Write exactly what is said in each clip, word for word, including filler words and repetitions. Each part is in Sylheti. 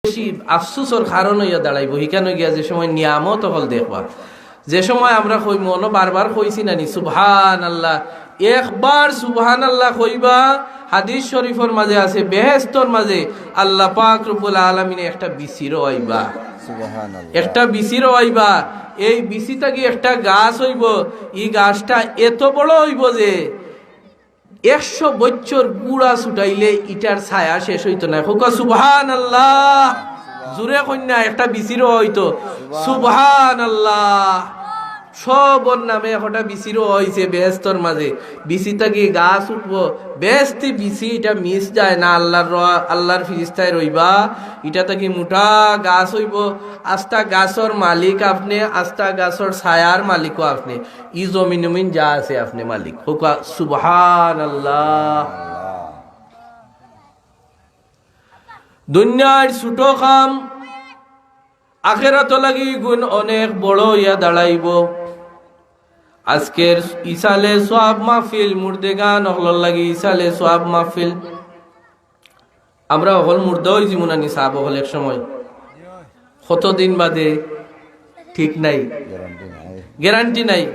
বেশি আফসোসর কারণ অইয়া দাঁড়াইবো। হিখানো গিয়া যে সময় নিয়ামত অকল দেখবা, যে সময় আমরা কইমু, অনো বারবার কইছি না নি, সুবহানাল্লাহ। একবার সুবহানাল্লাহ কইবা, হাদিস শরীফর মাঝে আছে, বেহেস্তর মাঝে আল্লাহ পাক রব্বুল আলামিনে একটা বিচি রওয়াইবা। সুবহানাল্লাহ। একটা বিচি রওয়াইবা। এই বিচি থাকি একটা গাছ অইবো। ই গাছটা এত বড় অইবো যে একশো বছর গুড়া ছুটাইলে ইটার ছায়া শেষ অইতো নায়। কউক্কা সুবহানাল্লাহ। জুরে কইন না, একটা বিচি রওয়া অইতো। সুবহানাল্লাহ। সবর নামে একটা বিচি রওয়া অইছে বেহেস্তর মাঝে। বিচি থাকি গাছ উঠবো, বেহেস্তি বিচি, ইটা মিস যায় না। আল্লাহর র-, আল্লাহর ফিরিস্তায় রইবা, ইটা থাকি মুটা গাছ অইবো। আস্তা গাছর মালিক আপনে, আস্তা গাছর ছায়ার মালিকও আপনে। ই জমিন উমিন যা আছে আপনে মালিক। কউক্কা সুবহানাল্লাহ। দুনিয়ার ছোট কাম আখেরাত লাগি গুণ অনেক বড় অইয়া দাঁড়াইবো। আজকের ইসালে সওয়াব মাহফিল, মুর্দেগান অকলর লাগি ইসালে সওয়াব মাহফিল। আমরা অকল মুর্দা অইযিমু না নি সাব অকল এক সময়? কতদিন বাদে ঠিক নাই, গ্যারান্টি নাই। গ্যারান্টি নাই।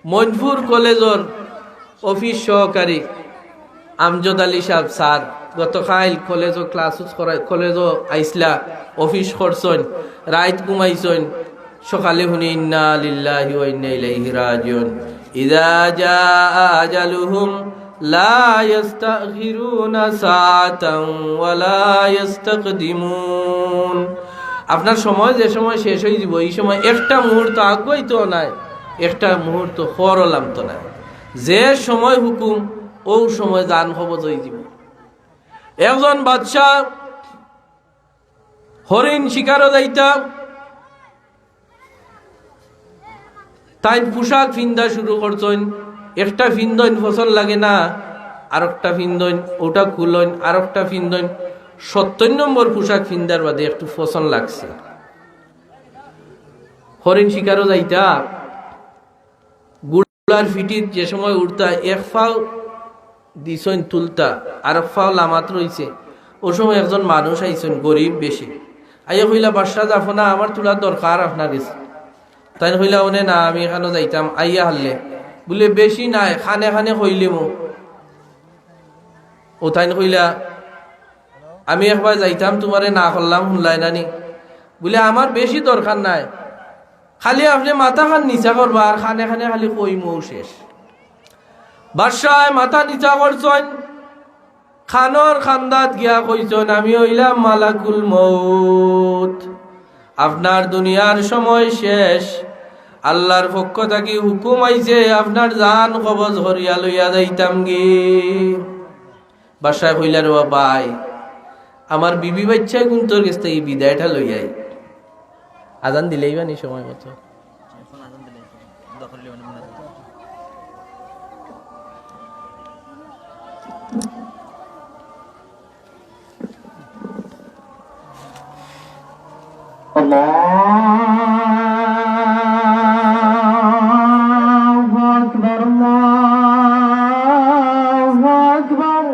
মইনপুর কলেজর অফিস সহকারী আমজদ আলী সাব স্যার গতকাইল কলেজো ক্লাস করা, কলেজো আইছলা, অফিস করছইন, রাইত ঘুমাইছইন, সকালে হুনি, "ইন্না লিল্লাহি ওয়া ইন্না ইলাইহি রাজিউন। ইযা জাআ আজালুহুম লা ইয়াস্তাখিরুনা সাআতান ওয়া লা ইয়াস্তাকদিমুন।" আপনার সময় যে সময় শেষ অইযিবো, ই সময় একটা মুহূর্ত আগুয়াইতো নায়, একটা মুহূর্ত পরও লামতো নায়। যে সময় হুকুম, অউ সময় জান কবজ অইযিবো। একজন বাদশা হরিণ শিকারো যাইতা, তাইন পোশাক ফিন্দা শুরু করছইন। একটা ফিন্দইন, পছন্দ লাগে না, আরোকটা ফিন্দইন, অউটা খুলইন, আরোকটা ফিন্দইন। সত্তইর নম্বর পোশাক ফিন্দার বাদে একটু পছন্দ লাগছে। হরিণ শিকারো যাইতা, ঘুড়ার পিঠিত যে সময় উঠতা, এক পাও দিছইন তুলতা, আরক পাও লামাত রইছে। অউ সময় একজন মানুষ আইছইন, গরিব বেশি। আইয়া কইলা, "বাদশা, যাইবা না, আমার থুড়া দরকার আপনার গেছে।" তাইন কইলা, "অনে না, আমি ইখানো যাইতাম, আইয়া হারলে।" বুলে, "বেশি নায়, খানে খানে কইলিমু।" অউ তাইন কইলা, "আমি একবার যাইতাম, তুমারে না করলাম, হুনলায় না নি?" বুলে, "আমার বেশি দরকার নায়, খালি আপনে মাথাখান নিচা করবা, আর খানে খানে খালি কইমু, শেষ।" বাদশায় মাথা নিচা করছইন, খানোর খান্দাত গিয়া কইছইন, "আমি অইলাম মালাকুল মউত, আপনার দুনিয়ার সময় শেষ, আল্লার পক্ষ থাকি হুকুম আইছে, আপনার জান কবজ করিয়া লইয়া যাইতামগি।" বাদশায় কইলা, "রে বা ভাই, আমার বিবি বাইচ্চাগুইন্তর গেছ থাকি বিদায়টা লইয়া আই।" আজান দিলাইবা নি সময় মতো। الله أكبر، الله أكبر،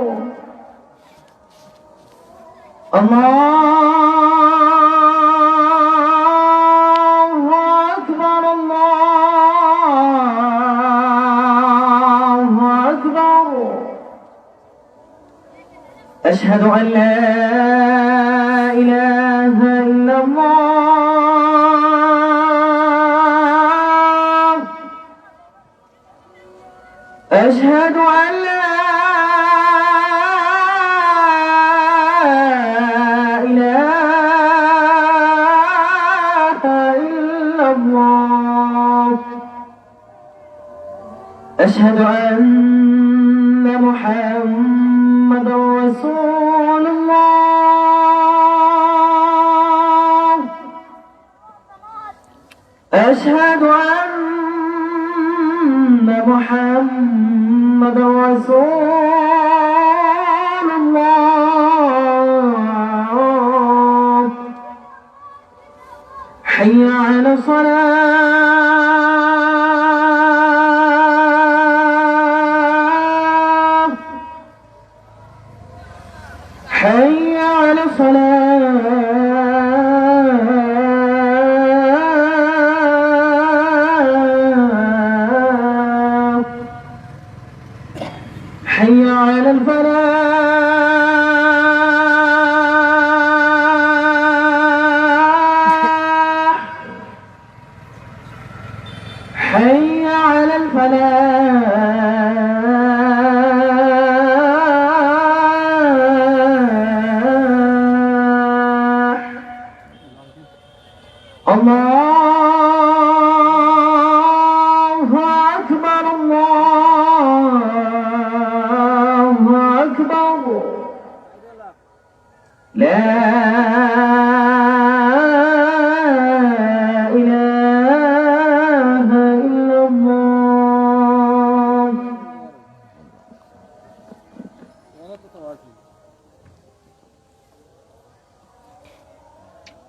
الله أكبر، الله أكبر. أشهد أن لا إله إلا الله. أشهد أن لا إله إلا الله. أشهد أن محمدا رسول الله. أشهد أن محمدا رسول الله. حي على الصلاة. حي على الصلاة.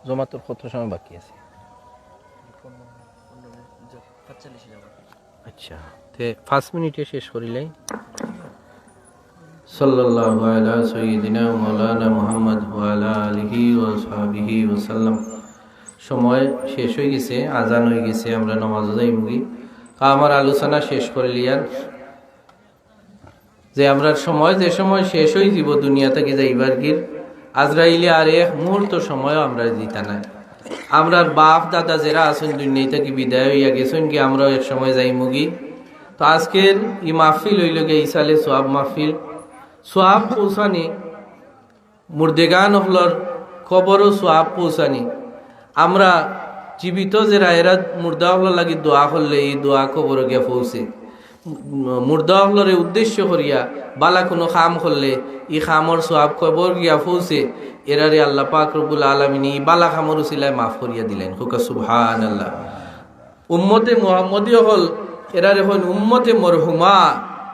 জমাতর কত সময় বাকি আছে? আচ্ছা, তে পাঁচ মিনিটে শেষ করিলাই। সাল্লাল্লাহু আলা সাইয়্যিদিনা ওয়া মাওলানা মুহাম্মদ ওয়া আলা আলিহি ওয়া সাহবিহি ওয়া সাল্লাম। সময় শেষ অই গেছে, আজান অই গেছে, আমরা নামাজো যাইমুগি। তো আমার আলোচনা শেষ করিলিয়ার যে আমরার সময় যে সময় শেষ অই যিবো দুনিয়া থাকি যাইবার গির, আজরাইলে আর এক মুহূর্ত সময়ও আমরারে দিতা নায়। আমরার বাপ দাদা যেরা আছইন দুনিয়া থাকি বিদায় অইয়া গেছইন গি, আমরাও এক সময় যাইমুগি। তো আজকের ই মাহফিল অইলো গি ইসালে সোয়াব মাহফিল। সোয়াব পৌঁছানি, মুর্দেগান অকলর কবরো সোয়াব পৌঁছানি। আমরা জীবিত যেরা এরা মুর্দা অকলর লাগি দোয়া করলে ই দোয়া কবরো গিয়া পৌঁছে। মুর্দা অকলরে উদ্দেশ্য করিয়া বালা কুনু কাম করলে ই কামর সোয়াব কবর গিয়া পৌঁছে। এরারে আল্লাহ পাক রব্বুল আলামিনে ই বালা কামর উসিলায় মাফ করিয়া দিলাইন। কউক্কা সুবহানাল্লাহ। উম্মতে মুহাম্মদী অকল, এরারে কইন উম্মতে মরহুমা।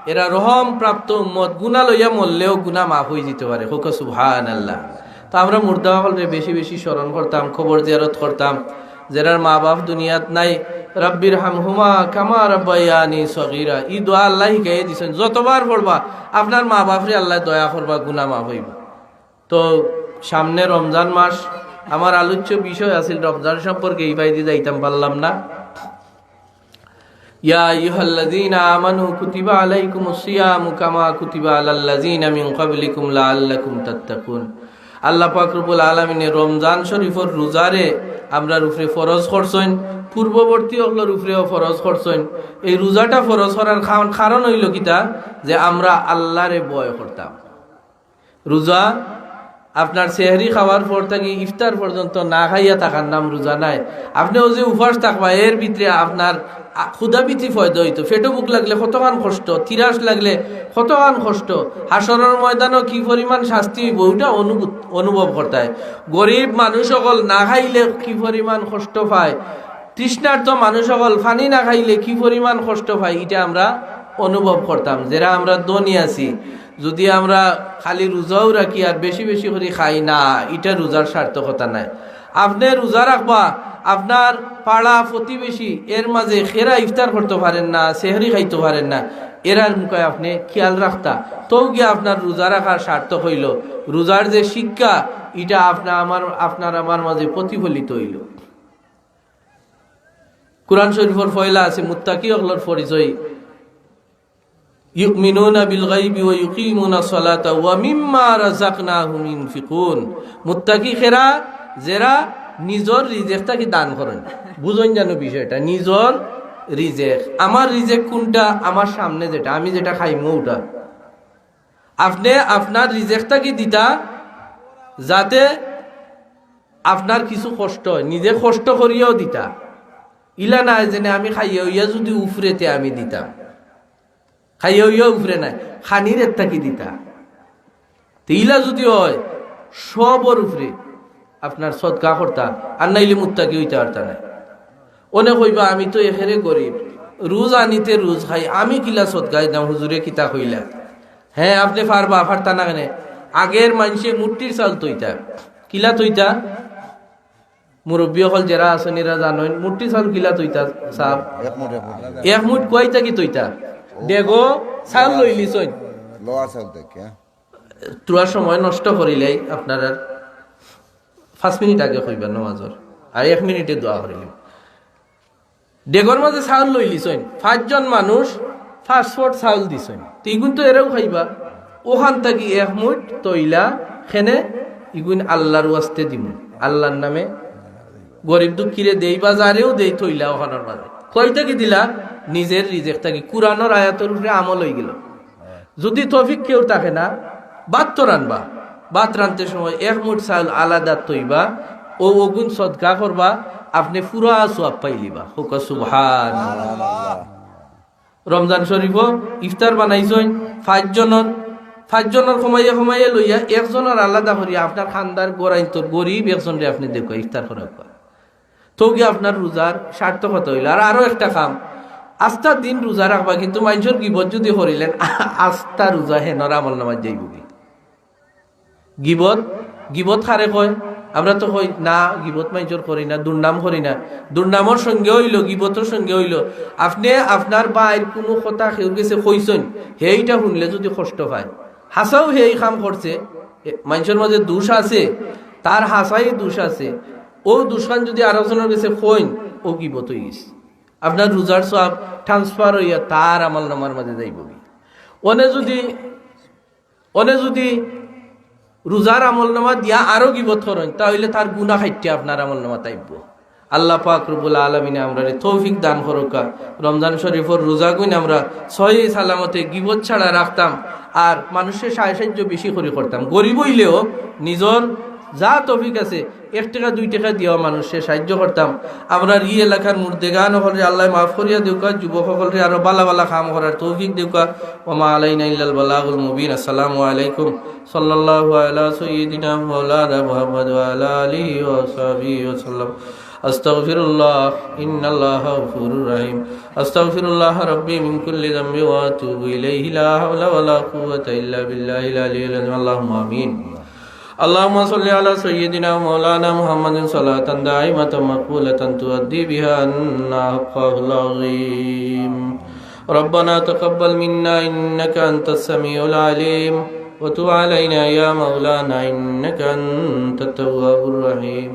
এরা রহম প্রাপ্ত উম্মত, গুনা লইয়া মরলেও গুনা মাফ অই যিতো পারে। কউক্কা সুবহানাল্লাহ। তো আমরা মুর্দা অকলরে বেশি বেশি স্মরণ করতাম, কবর জিয়ারত করতাম। যেরার মা বাপ দুনিয়াত নাই, রাব্বির হামহুমা কামা রাব্বায়ানি সগীরা, ই দোয়া আল্লায় হিকাইয়া দিছইন। যতবার পড়বা, আপনার মা বাপরে আল্লায় দয়া করবা, গুনা মাফ অইবো। তো সামনে রমজান মাস, আমার আলোচ্য বিষয় আছিল রমজান সম্পর্কে, ই বাইদি যাইতাম পারলাম না। ইয়া আইয়ুহাল্লাযীনা আমানু কুতিবা আলাইকুমুস সিয়ামু কামা কুতিবা আলাল্লাযীনা মিন ক্বাবলিকুম লাআল্লাকুম তাত্তাকুন। আল্লাহ পাক রব্বুল আলামিনে রমজান শরীফর রোজারে আমরার উপরে ফরজ করছইন, পূর্ববর্তী অকলর উপরেও ফরজ করছইন। এই রোজাটা ফরজ করার কারণ, কারণ অইলো কিতা? যে আমরা আল্লারে ভয় করতাম। রোজা আপনার সেহরি খাওয়ার পর থাকি ইফতার পর্যন্ত না খাইয়া থাকার নাম রোজা নায়। আপনে অউ যে উপাস থাকবা, এর ভিতরে আপনার আ, ক্ষুধাভীতি পয়দা অইতো। পেটো ভুক লাগলে কতখান কষ্ট, তিরাস লাগলে কতখান কষ্ট। হাশরর ময়দানো কি পরিমাণ শাস্তি অইবো, অউটা অনুভূত-, অনুভব করতায়। গরিব মানুষ অকল না খাইলে কি পরিমাণ কষ্ট পায়, তৃষ্ণার্ত মানুষ অকল পানি না খাইলে কি পরিমাণ কষ্ট পায়, ইটা আমরা অনুভব করতাম। যেরা আমরা ধনী আছি, যুদি আমরা খালি রোজাও রাখি আর বেশি বেশি করি খাই না, ইটা রোজার সার্থকতা নায়। আপনে রোজা রাখবা, আপনার পাড়া প্রতিবেশী এর মাঝে কেরা ইফতার করতো পারের না, সেহরি খাইতো পারের না, এরার মুখে আপনে খিয়াল রাখতা, তেউ গিয়া আপনার রোজা রাখার সার্থক অইলো। রোজার যে শিক্ষা, ইটা আপনা আমার, আপনার আমার মাঝে প্রতিফলিত অইলো। কোরআন শরীফর পয়লা আছে মুত্তাকি অকলর পরিচয়, ইউমিনুনা বিল গাইবি ওয়া ইউকিমুনাস সালাতা ওয়া মিম্মা রাযাকনাহুম ইউনফিকুন। মুত্তাকি কেরা? যেরা নিজর রিজেক থাকি দান করইন। বুঝইন জানো বিষয়টা, নিজর রিজেক। আমার রিজেক কুনটা? আমার সামনে যেটা, আমি যেটা খাইমু অউটা। আপনে আপনার রিজেক থাকি দিতা, যাতে আপনার কিছু কষ্ট অয়, নিজে কষ্ট করিয়াও দিতা। ইলা নায় যেনে আমি খাইয়া অইয়া যুদি উফরে তে আমি দিতাম, খাইয়া অইয়া উফরে নায়, খানির এর থাকি দিতা। তে ইলা যুদি অয়, সবর উপরে আপনার সদকা করতা, আর নাইলে মুত্তাকি অইতা পারতা নায়। অনে কইবা, "আমি তো একেরে গরিব, রোজ আনিতে রোজ খাই, আমি কিলা সদকা দিতাম, হুজুরে কিতা কইলা?" হ্যাঁ, আপনে পারবা, পারতা না কেনে? আগের মানষে মুট্টির চাউল থইতা, কিলা থইতা? মুরব্বি অকল যেরা আছইন, এরা জানইন, মুট্টি চাউল কিলা থইতা, সাব? এক মুট, এক মুট। এক মুট কুয়াই থাকি থইতা? ডেগো চাউল লইলিছইন। লোয়ার চাউল থাকি, হ্যাঁ। থুড়া সময় নষ্ট করিলাই আপনারার। পাঁচ মিনিট আগে কইবা নমাজর, আর এক মিনিটে দোয়া করিলাম। ডেগর মাঝে চাউল লইলিছইন, পাঁচজন মানুষ পাঁচ ফুট চাউল দিছইন, তে ইগুন তো এরাও খাইবা। অখান থাকি এক মুট থইলা, কেনে ইগুন আল্লার ওয়াস্তে দিমু, আল্লার নামে গরিব দুঃখীরে দেই বা যারেও দেই থইলা অখানর মাঝে। কই থাকি দিলা? নিজর রিজেক থাকি। কোরআনর আয়াতর উপরে আমল অইগেলো। যুদি তৌফিক কেউর থাকে না, ভাত তো রানবা, ভাত রানতে সময় এক মুট চাউল আলাদা থইবা, অউ অগুন সদকা করবা, আপনে পুরা সওয়াব পাইলিবা। কউক্কা সুবহানাল্লাহ। রমজান শরীফো ইফতার বানাইছইন পাঁচজনর, পাঁচজনর কমাইয়া কমাইয়া লইয়া একজনর আলাদা করিয়া আপনার খান্দার গোরাইন্তর গরিব একজনরে আপনে দেখো ইফতার করাউক্কা। তেউ গিয়া আপনার রোজার সার্থকতা অইলো। আর আরো একটা কাম, আস্তা দিন রোজা রাখবা, কিন্তু মানষর গিবত যুদি করিলেন, আস্তা রোজা হেনর আমলনামাত যাইবোগি। গিবত, গিবত কারে কয়? আমরা তো কই না, গিবত মাইনষর করি না, দুর্নাম করি না। দুর্নামর সঙ্গে অইলো, গিবতর সঙ্গে অইলো, আপনে আপনার ভাইর কুনু কথা কেউর গেছে কইছইন, হেইটা হুনলে যুদি কষ্ট পায়, হাছাউ হে ই কাম করছে, এ, মাইনষর মাঝে দুষ আছে, তার হাছাউ দুষ আছে, অউ দুষখান যুদি আরকজনর গেছে কইন, অউ গিবত অইগেছে। আপনার রোজার সওয়াব transfer অইয়া তার আমলনামার মাঝে যাইবোগি। অনে যুদি, অনে যুদি রোজার আমলনামা দিয়া আরো গিবত করইন, তা অইলে তার গুনা কাইট্টা আপনার আমলনামাত আইবো। আল্লাহ পাক রব্বুল আলামিনে আমরারে তৌফিক দান করউক্কা, রমজান শরীফর রোজাগুইন আমরা সহি সালামতে গিবত ছাড়া রাখতাম, আর মানষরে সাহায্য বেশি করি করতাম। গরিব অইলেও নিজর যা তৌফিক আছে, এক টেকা দুই টেকা দিয়াও মানষরে সাহায্য করতাম। আমরার ই এলাকার মুর্দেগান অকলরে আল্লায় মাফ করিয়া দেউক্কা, যুবক অকলরে আরো ভালা ভালা কাম করার তৌফিক দেউক্কা। ওমা আলাইনা ইল্লাল বালাগুল মুবিন। আসসালামু আলাইকুম। সাল্লাল্লাহু আলা সাইয়্যিদিনা মাওলানা মুহাম্মদ ওয়া আলা আলিহি ওয়া সাহবিহি ওয়া সাল্লাম। আস্তাগফিরুল্লাহ, ইন্নাল্লাহা গফুরুর রহিম। আস্তাগফিরুল্লাহ রাব্বি মিন কুল্লি যামবি ওয়া আতুবু ইলাইহি। লা হাওলা ওয়া লা কুওয়াতা ইল্লা বিল্লাহিল আলিয়্যিল আযীম। আল্লাহুম্মা আমিন। اللهم صل على سيدنا ومولانا محمد صلاة دائمة مقبولة تؤدي بها عنا حقه العظيم. ربنا تقبل منا إنك أنت السميع العليم وتب علينا يا مولانا إنك أنت التواب الرحيم.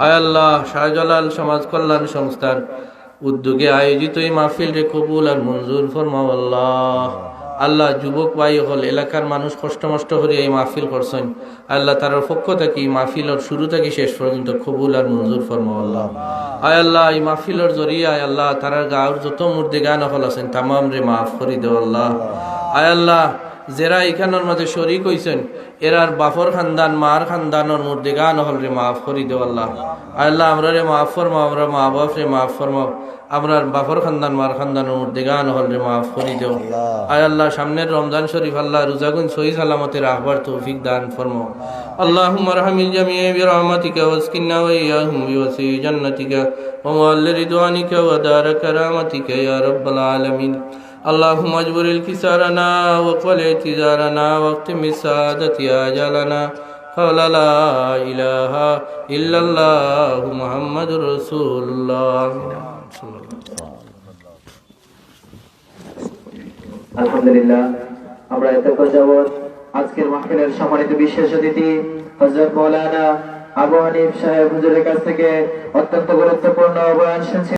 আয় আল্লাহ, শাহজালাল সমাজ কল্যাণ সংস্থার উদ্যোগে আয়োজিত এই মাহফিলরে কবুল আর মঞ্জুর ফরমাও আল্লাহ। আল্লাহ, যুবক ভাই অকল, এলাকার মানুষ কষ্ট মষ্ট করিয়া এই মাহফিল করছইন, আল্লাহ, তারার পক্ষ থাকি এই মাহফিলর শুরু থাকি শেষ পর্যন্ত কবুল আর মঞ্জুর ফরমাও আল্লাহ। আয় আল্লাহ, এই মাহফিলর জরিয়ায় আল্লাহ, তারার গাঁওর যত মুর্দেগান অকল আছইন, তামামরে মাফ করি দেও আল্লাহ। আয় আল্লাহ, যেরা ইখানর মাঝে শরিক অইছইন, এরার বাফর খান্দান, মার খান্দানর মুর্দেগান অকলরে মাফ করি দেও আল্লাহ। আয় আল্লাহ, আমরারে মাফ ফরমাও, আমরার মা বাফরে মাফ ফরমাও, আমরার বাফর খান্দান, মার খান্দানর মুর্দেগান অকলরে মাফ করি দেও। আয় আল্লাহ, সামনের রমজান শরীফ আল্লাহ রোজাগুইন সহি সালামতে রাখবার তৌফিক দান ফরমাও। اللهم ارحم الجميع برحمتك واسكننا وإياهم بوسع جنتك ومعل رضوانك ودار كرامتك يا رب العالمين. اللهم اجبر انكسارنا واقبل اعتذارنا واختم بالسعادة آجالنا قول لا إله إلا الله محمد رسول الله. আলহামদুলিল্লাহ, আমরা এতক্ষণ যাবত আজকের মাহফিলের সম্মানিত বিশেষ অতিথি হযরত মাওলানা আবু হানিফ সাহেব হুজুরের কাছ থেকে অত্যন্ত গুরুত্বপূর্ণ বয়ান শুনছি।